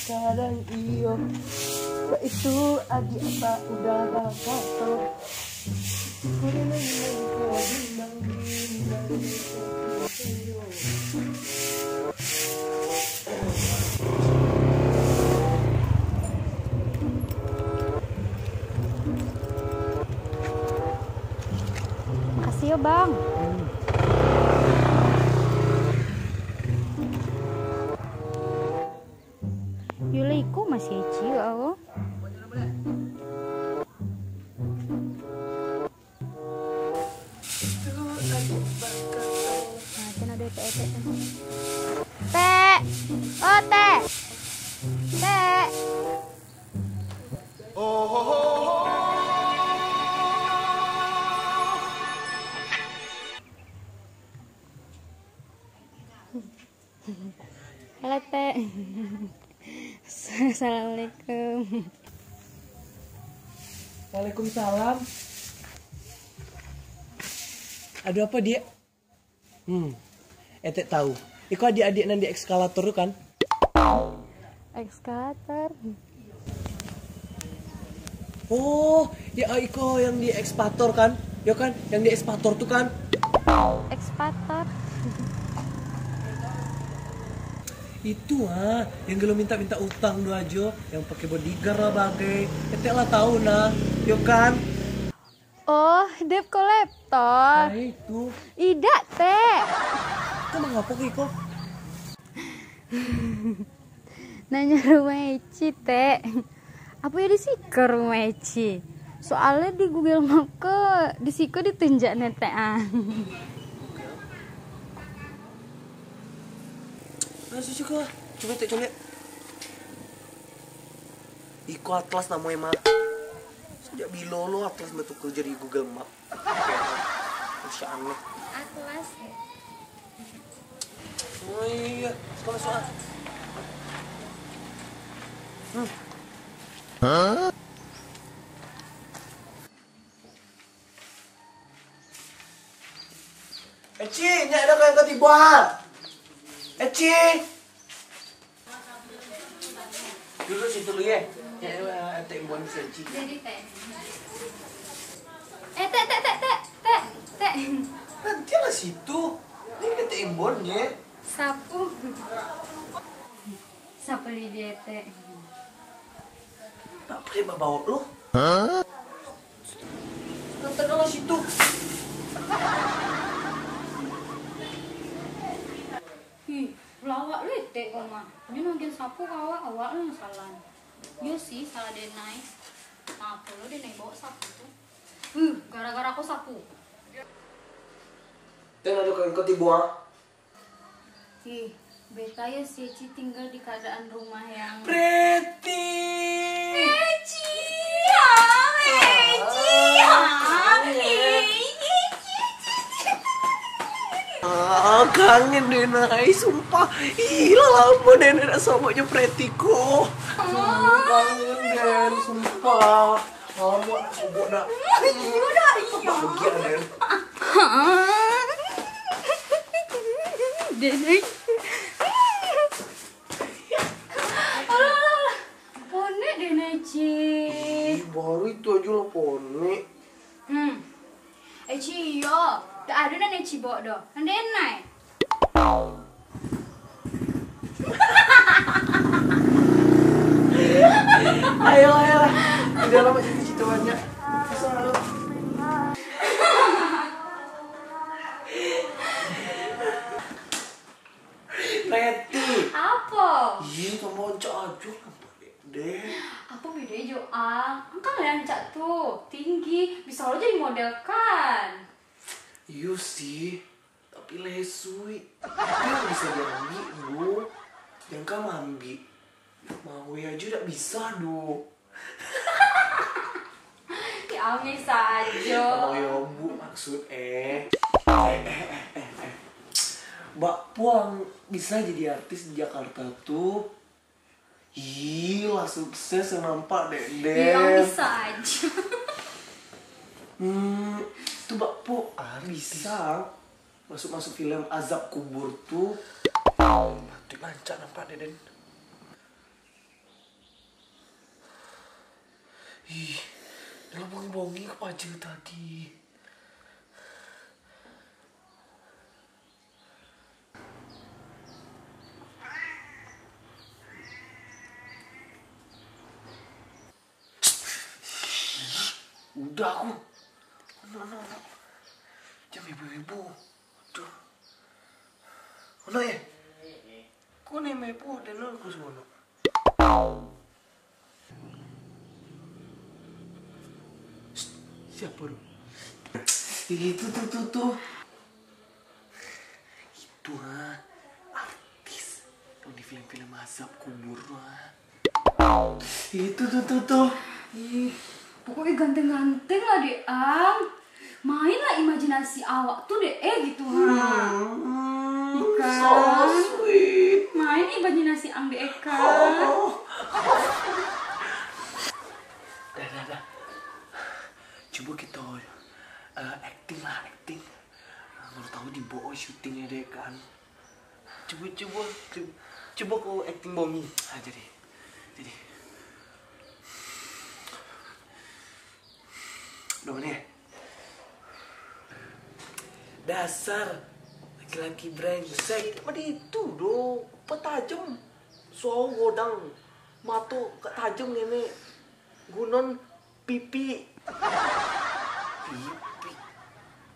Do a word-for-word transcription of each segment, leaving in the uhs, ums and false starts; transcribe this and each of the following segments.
Kadang iyo, itu adik apa udah bakato. Makasih yo, Bang. Yo lah, iko masih kecil, awo. Nah, kan ada etek-etek kan. Tek! Oh, Tek! Tek! Halo, Tek. Assalamualaikum. Waalaikumsalam. Aduh, apa, Diak? Hmm, Etek tahu. Iko adik-adik nan di ekskalator tu kan? Ekskalator. Oh, ya, iko yang di ekskavator kan? Yo kan? Yang di ekskavator tu kan? Ekskavator. Itu ah, yang gelo minta-minta utang tu ajo, yang pakai bodyguard lah bagai. Etek lah tahu nah, yo kan? Oh, debt collector. Ah, itu. Idak, Tek. Kau mangapa ke iko? Nanya rumah Eci, Tek. Apo yo di siko rumah Eci? Soalnyo di Google Map ko di siko ditunjak nyo, Tek, ah. Nah, susu ko. Cubo Tek caliak. Iko atlas namo e mah. Sajak bilo lo atlas batuka jadi Google Map? Masya Allah. Atlas. Oh iya, suka masuk ah. Hmm. Eci, nyak ado kawan kau tibo ah. Eci. Duduk situ lu ye. Nyak ado, eh, Tek Imbon si Eci. Eh, Tek, Tek, Tek, Tek, Tek, Tek. Nantilah situ. Ni Tek Imbon ye. Sapu. Sapu lidi, Tek. Apa dia bawa lu? Tengah situ. Ih, lawak lu Etek ko mah. Nyo nagian sapu ka awak, awak lah nan salah. Yo sih, salah denai. Apo lo denai bawa sapu tu? Huh, gara-gara ko sapu. Ten ado kawan kau tibo ah. Ih, beta yo si Eci tinggal di keadaan rumah yang Preti! Eci, ah, Eci, ah, Eci, Eci, Eci. Ah, kangen den ai, sumpah. Ih, lah lamo den ai ndak sobok jo Preti ko. Kangen den, sumpah. Lamo ndak sobok ndak. Iyo dah, iyo. Bahagia den. Denai. Alah, alah, alah. Ponek Denai, Ci. Ih, baru itu aja lah ponek. Hmm. Eh, Ci, iyo. Tak ada nan Ci bawa doh. Nan Denai. Ayolah, ayolah. Udah lama cerita-cerita banyak. Preti. Apo? Ih, tambah rancak ajo nampak dek den. Apo beda jo ang? Ang kan rancak tu, tinggi, bisa lo jadi model kan? Iyo sih. Tapi lesuik. Tapi yang bisa diambiak, bro. Yang kau ambiak, mau aja dak bisa, do. Ya, bisa aja. Oh, yo, Bu, maksud, eh. Eh, eh, eh, eh, eh. Bak Puang bisa jadi artis di Jakarta tuh. Ih, lah sukses yang nampak, dek, dek. Yang bisa aja. Hmm, itu bak Puang bisa masuk-masuk film Azab Kubur tuh. Patuik rancak nampak, dek, den. Ih, lah bongi-bongi ka paja tadi. Udah aku. No, no, no. Jam ibu-ibu. Aduh. Ono, eh? Ko ni mah ibu, dan no, aku suruh no. Siapa tu? Itu tu, tu, tu. Itu, ha, artis yang di film-film azab kubur tu, ha. Itu tu, tu, tu. Ih, pokoknya ganteng-ganteng lah, Dek Ang. Mainlah imajinasi awak tu, Dek, eh, gitu, ha. Hmm, so sweet. Main imajinasi Ang, Dek, eh, kan. Oh. Dah, dah, dah. Cubo kito, eh, acting lah, acting. Baru tahu dibawa syutingnya, Dek, kan. Cubo, cubo, cubo, cubo ko acting bongi. Ha, jadi. Jadi. Udah, ni. Dasar laki-laki brengsek. Madi itu doh, petajem. Suau godang. Mato kak tajem ngene. Gunon pipi. Pipi.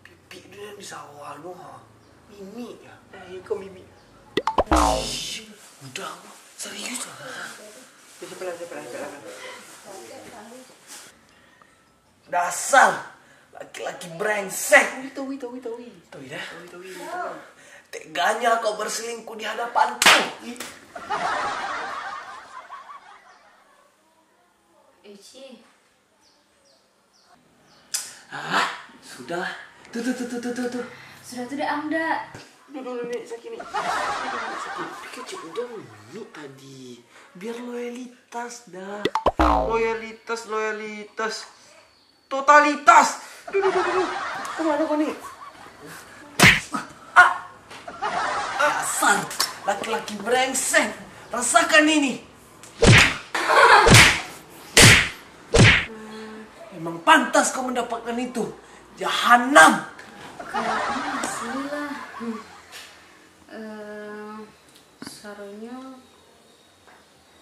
Pipi dia di sawah lu, ha. Mimi ya. Eh, iya kau mimi. Udah, serius lah. Dasar laki-laki brengsek. Wih, tahu, wih, tahu, wih, tahu, wih. Tahu dah. Tahu, wih, tahu, wih, tahu. Teganya kau berselingkuh di hadapanku. Ih. Eh, Ci. Ah, sudah. Tuh, tuh, tuh, tuh, tuh, tuh, tuh. Sudah tu dah, Ang, dah. Duh, duh, duh, ni sakit ni. Duh, duh, ni sakit. Tapi kan cik udah mimik tadi. Biar loyalitas dah. Loyalitas, loyalitas. Totalitas. Duh, duh, duh, duh, duh. Kemana kau ni? Ah! Dasar laki-laki brengsek. Rasakan ini. Memang pantas kau mendapatkan itu. Jahanam. Kalau ini masih lah. Hmm. Eh, suaranya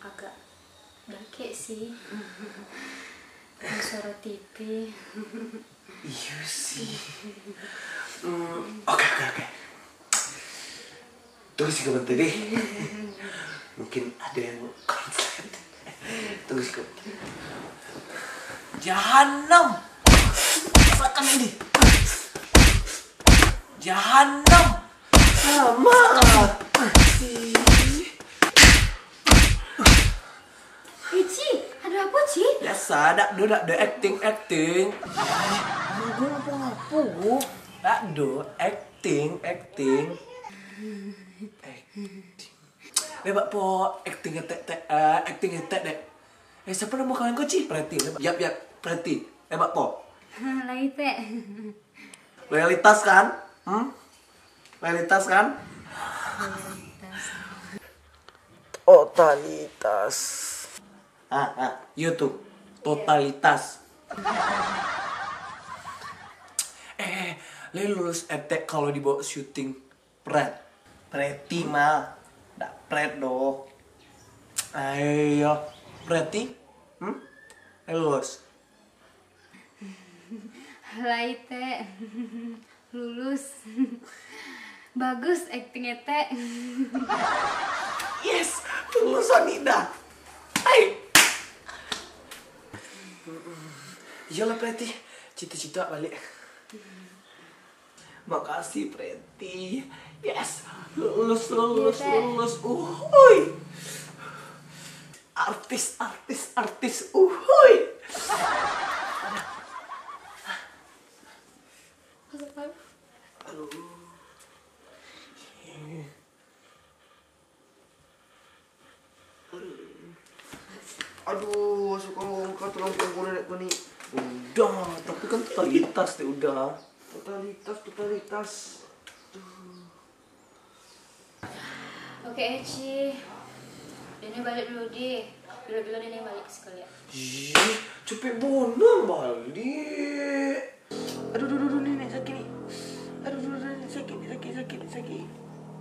agak dakek sih. Suara T V. Iyo sih. Hmm, oke, oke, oke. Tunggu siko bantuak deh. Mungkin ada yang konslet. Tunggu siko. Jahanam. Rasakan ini. Jahanam. Sama. Eh, Ci, ada apa, Ci? Biasa, dak do, dak do, acting, acting. Ih, ngomong apa-apa, Bu? Dak do, acting, acting. Acting. Bebak po acting etek, tek, eh, acting etek, dek. Eh, siapa nama kawan kau, Ci? Preti. Yap, yap, Preti. Bebak po. Lai, Tek. Loyalitas kan? Hmm? Loyalitas kan? Loyalitas. Totalitas. Ah, ah, iyo tu. Totalitas. Eh, eh, lai lulus etek kalau dibawa syuting pret. Preti mah. Dak pret doh. Ayo, Preti. Hmm? Lai lulus. Lai, Tek. Lulus. Bagus acting etek. Yes, lulus Anida. Hai. Iyolah, Preti. Cita-cita balik. Makasih, Preti. Yes, lulus, lulus, Iya, Tek. Lulus. Uhuy. Artis, artis, artis. Uhuy. Aduh. Aduh, masuk kau angkat tulang punggung nenek kau ni. Udah, tapi kan totalitas deh, udah. Totalitas, totalitas. Aduh. Oke, Eci. Dini balik dulu, di. Bilo-bilo nenek balik ka sikolah. Ih, capek bana balik. Aduh, duh, duh, duh, nenek sakik ni. Aduh, duh, duh, nenek sakik ni, sakik, sakik, sakik.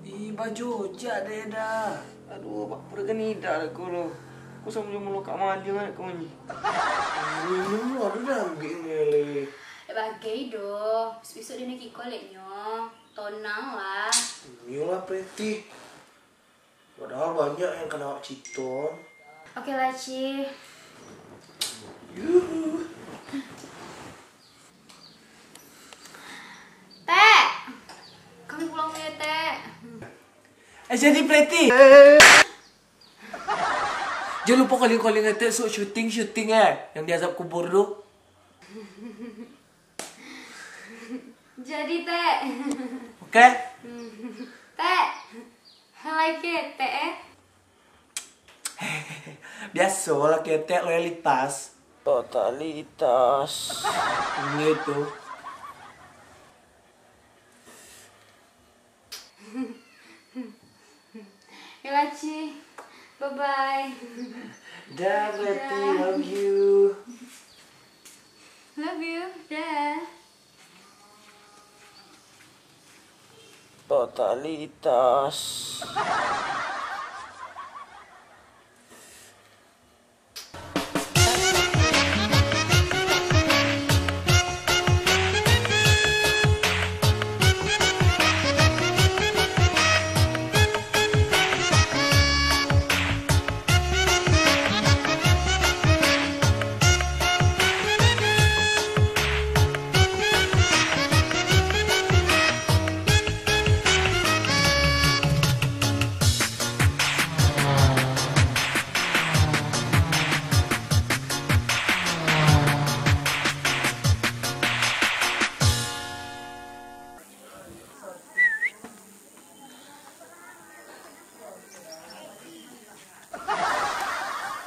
Ih, bajojak deh dah. Aduh, bak pura kan idak aku lo. Aku samo jo mulo kak maliang anak kau ni. Minum lah, aduh, dah ambil ni, leh. Eh, bagai doh. Besok-besok dia nak iko leknyo. Tonang lah. Iyolah, Preti. Padahal banyak yang kena awak citon. Oke lah, Ci. Yuhu. Tek! Kami pulang dulu ya, Tek. Eh, jadi Preti. Jangan lupa calling-calling ya, Tek, sok syuting-syuting, eh, yang di azab kubur tu. Jadi, Tek. Oke. Tek. Like, Tek, eh. Biaso lah, ketek loyalitas. Totalitas. Ini itu. Yolah, Ci. Bye-bye. Dah, Preti. Dah. Love you. Love you. Dah. Totalitas.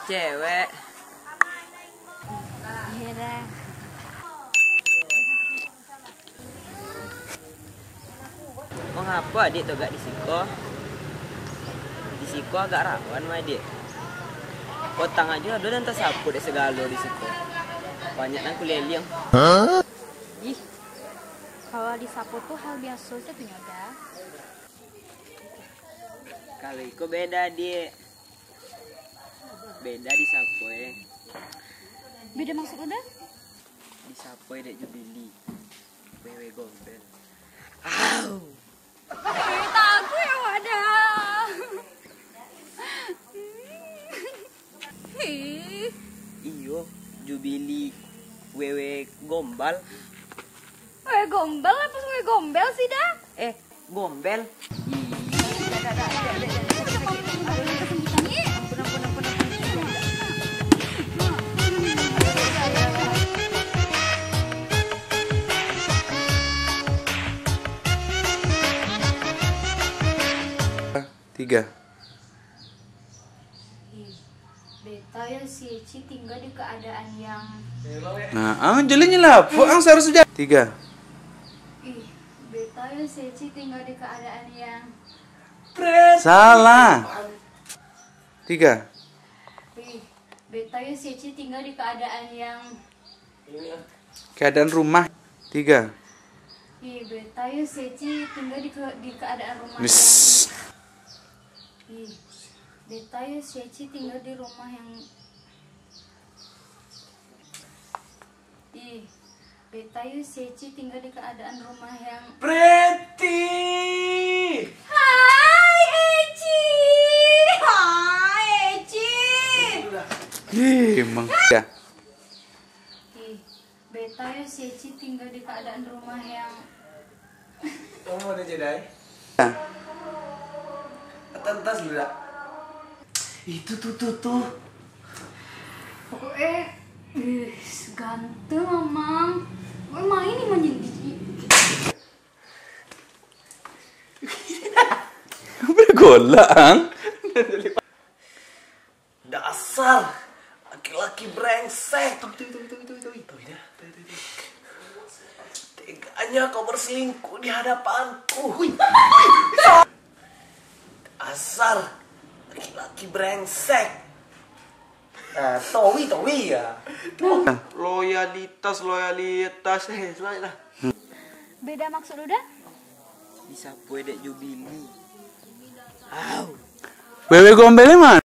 Cewek. Iya dah. Mangapo adik tu agak di siko? Di siko agak rawan mah, adik. Potang ajo ado nan tasapo dek sagalo di siko. Banyak nan kuleliang. Ih, kalau disapo tu hal biaso sajo tu nyo, Da. Kalau iko beda, Dik. Beda disapo, eh. Beda maksud lo, Da? Disapo, eh, dek Jubili. Wewe Gombel. Au! Eh, takut awak, Da. Ih. Iyo, Jubili Wewe Gombal. Wewe Gombal apo Wewe Gombel sih, Da? Eh, Gombel. Ih. Tiga. Ih, beta yo si Eci tingga di keadaan yang... Nah, ang, jalannya lah. Ang seharusnya ja-, tiga. Ih, beta yo si Eci tingga di keadaan yang... Salah. Tiga. Ih, beta yo si Eci tingga di keadaan yang... Keadaan rumah. Tiga. Ih, beta yo si Eci tingga di ke-, di keadaan rumah yang... Ih, beta yo si Eci tingga di rumah yang... Ih, beta yo si Eci tingga di keadaan rumah yang... Preti! Hai, Eci! Hai, Eci! Ih, emang. Ya. Ih, beta yo si Eci tingga di keadaan rumah yang... Kamu ada jedai? Ya. Atas, atas dulu, dak? Itu tuh, tuh, tuh. Pokoknya, eh, ganteng, Amang. Pokoknya main nih, main. Bergolak, Ang. Dasar laki-laki brengsek. Tuh, tuh, tuh, tuh, tuh, tuh, itu dah. Tuh, tuh, tuh. Teganya kau berselingkuh di hadapanku. Hui. Dasar laki-laki brengsek. Ah, towi, towi ya. Loyalitas, loyalitas, eh, selain lah. Beda maksud udah? Bisa kue dek Jubili. Au. Wewe Gombel mah.